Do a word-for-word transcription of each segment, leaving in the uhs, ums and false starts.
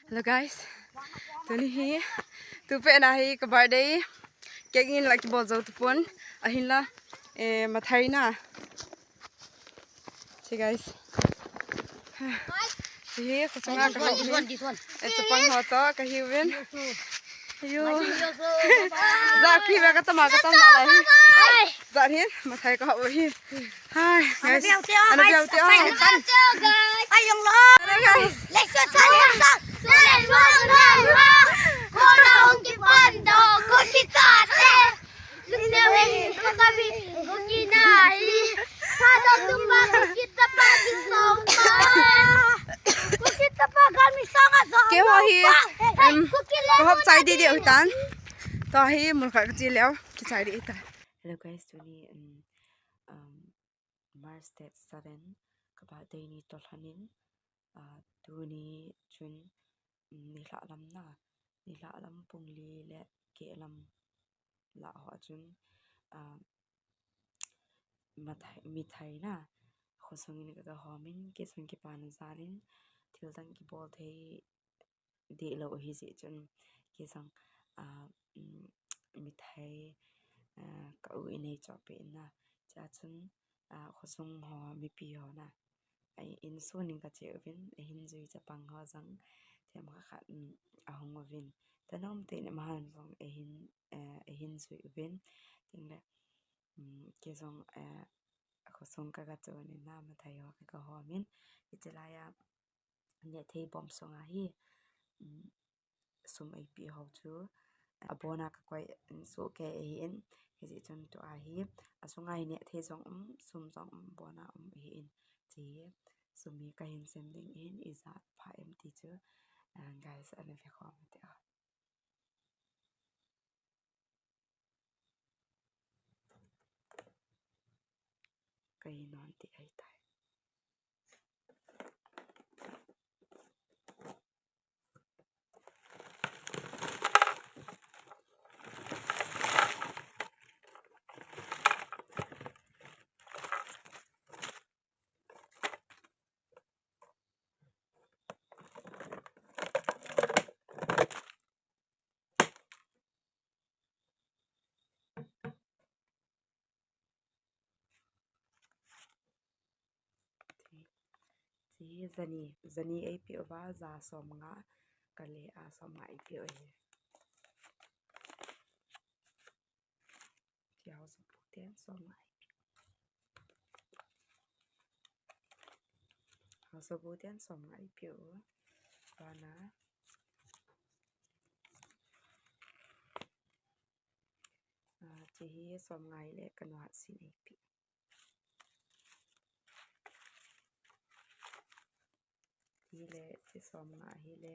Hello guys. Tuni hi, tupet na hi ka birthday. Cake in la kibol jou tapon. Ahinla, eh, mathai na. See guys. Hi, khosung a ka hou hi. This one, this one. Eh, chapang ho toh ka hiuvin. Ayo. Jat hi ve ka tama ka tam la hi. Jat hin, mathai ka hou hi. Hi, guys. Ana biau teo, guys. Ana biau teo. Ai, jong lo. Hello, guys. Let's go, let's go. Let's go, let's go. Kona hung kipan do, ko kita te. Lutne wei, ko kabi, ko kinai. Sa do tumba, ko kita pa, ko kita pa. Ko kita pa, kami sanga sa. Keiho hi, em, ko hop chai di di utan. Tua hi, mun khat ka chi leo, ki chai di utan. Hello, guys, tuni, um, um, March date seven, ka birthday ni toh lhonin, ah, tuni chun, mm, nilhah lam na, nilhah lam pung li le keh lam lah ho chun, ah, mathai, mithai na, khosung in ka, ka homin, kei chun kipana jalin, thil dang kibol thei, deh lou ahi jeh chun, kei jong, ah, um, mithai, ah, ka u in eichoh peh in na. Chua chun, ah, khosung ho mipi ho na. Ai, insung in ka che uvin, ahin jui chapang ho jong, themkhat khat, um, ahung uvin. Thanom tah in amahon jong ahin, eh, ahin jui uvin. Tin le, um, kei jong, eh, khosung ka, ka chon in na, mathai ho ka, ka homin. Hiche laiya, nehthei bom sunga hi, um, sum eipeh ho chu, abona ka koi, um, soh kei ahin, hijeh chun tua hi, asunga hi nehthei jong um, sum jong um, abona um ahin, hiche sum hi kahin sem ding ahin, ijat pha em ti chu, ah, guys, ana vekhom ute o. Kahin on ti ahitai. Hiche hi jani, jani eipeh uva, ja somnga, kale a somnga eipeh u ahi. Hiche haosapu ten somnga eipeh u. Haosapu ten somnga eipeh u. Bana. Ah, hiche hi somnga hile kanu Hatsin eipeh. Hile, hiche somnga hile.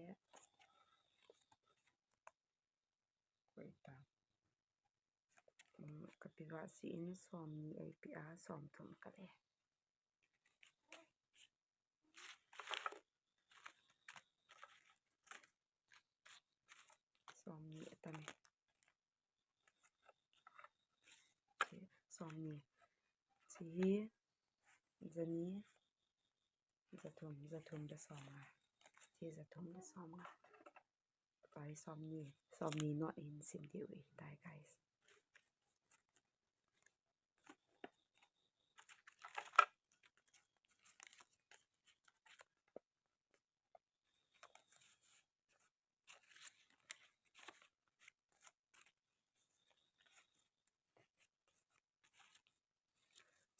Koi ta. Um, ka pi Vahsi in somni eipeh a, somthum kale. Somni atam e. Somni. Hiche hi jani, jathum, jathum le somnga. Hiche jathum le somnga. Tua hi somni, somni note in sim diu ahitai, guys.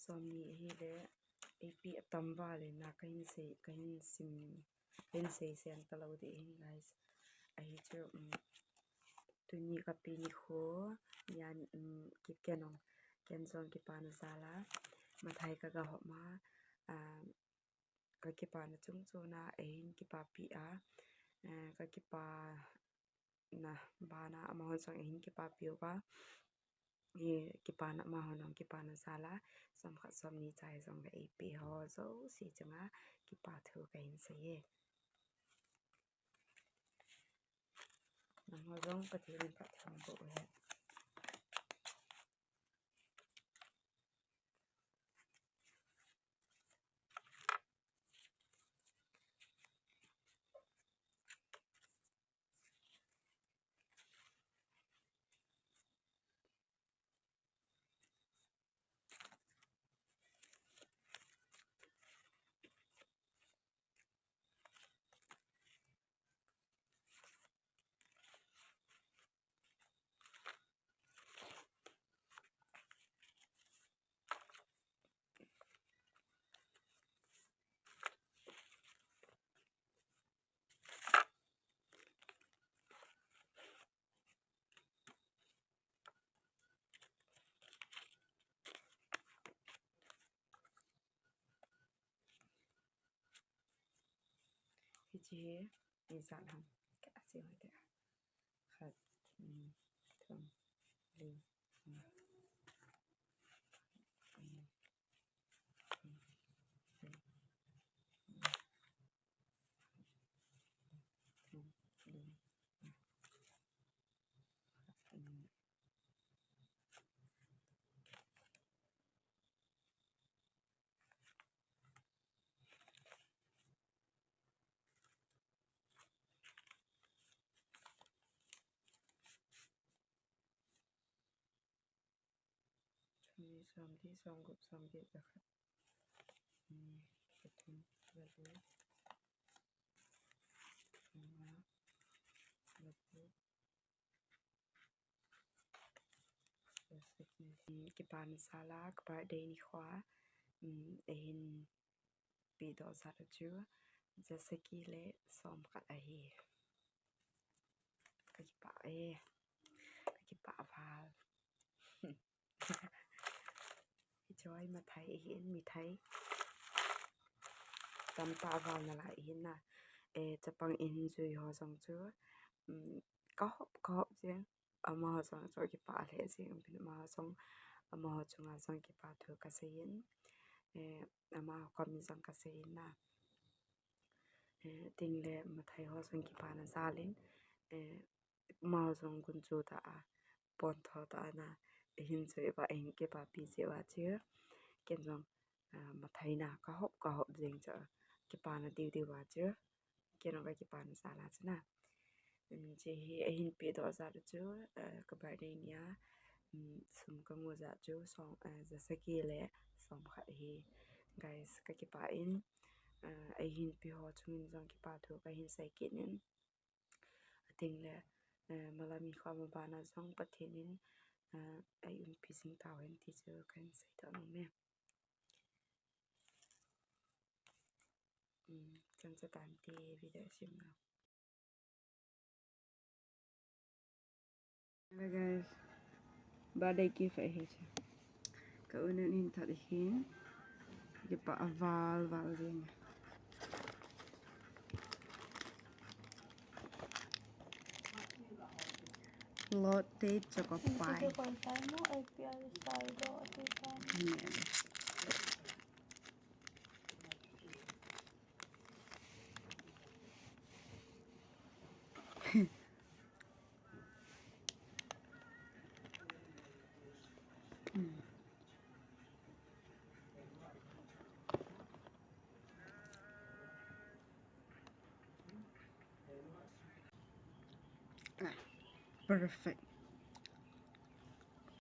Somni ahile, eipeh atam val in na kahin sei, kahin sim, kahin sei sen talou ding ahin, guys. Ahi chu, um, tuni ka pi nikho, nia, um, kit ken ong, ken jong kipana jal a, mathai ka ga hop ma, um, ka kipana chungchon a, eihin kipapi a, eh, ka kipana bana amahon jong eihin kipapi uva, eh, kipana amahon jong kipana jal a, som khat som ni chai jong le eipeh ho jouse chunga kipa thu kahin sei e. Nangho jong Pathen in phatthei boh hen. Hi, ni jan ham. Ka asi ma te. Khat, ni, thum, li, ni. Ni, som, li, som, gup, som, get, jakhat. Hmm, jathum, jalet, janga, jagup. Jaseiki. Hmm, kipana jal a, ka birthday nikho a, hmm, eihin pedoh jat u chu, jaseiki le som khat ahi. Ka kipah e, ka kipah val. Hiche hi mithai ahin, mithai. Tamtah val nalai ahin na. Eh, chapang in jui ho jong chu, um, ka hop, ka hop jeng. Amaho jong chu kipah lheh jeng, amaho jong, amaho chunga jong kipa thu ka seiyin. Eh, amaho kom in jong ka seiyin na. Eh, ting le mathai ho jong kipana jal in, eh, amaho jong gunchu tah a, pontho tah a na, eihin jui uva, eihin kipapi jeh uva chu, ken jong, ah, mathai na ka hop, ka hop jeng chu, kipana diu diu uva chu, ken jong ka kipana jal a chu na. Um, hiche hi eihin pedoh jat u chu, eh, ka birthday nia, um, sum ka mu jat chu, som, eh, jaseiki le som khat ahi. Guys, ka kipah in, eh, eihin pe ho chungin jong kipa thu kahin sei kit in. Ating le, eh, malam nikho a mabana jong Pathen in, eh, eiumpi jing tauhen ti chu kahin sei tau nom e. Um, chan cha tante video sim na. Hello guys, birthday gift ahi chu. Ka un in hin that ahin, kipah val val jeng. Lotte Choco Pie. Video call time mo, I P R side o, ati time. Ayan. Ah, perfect.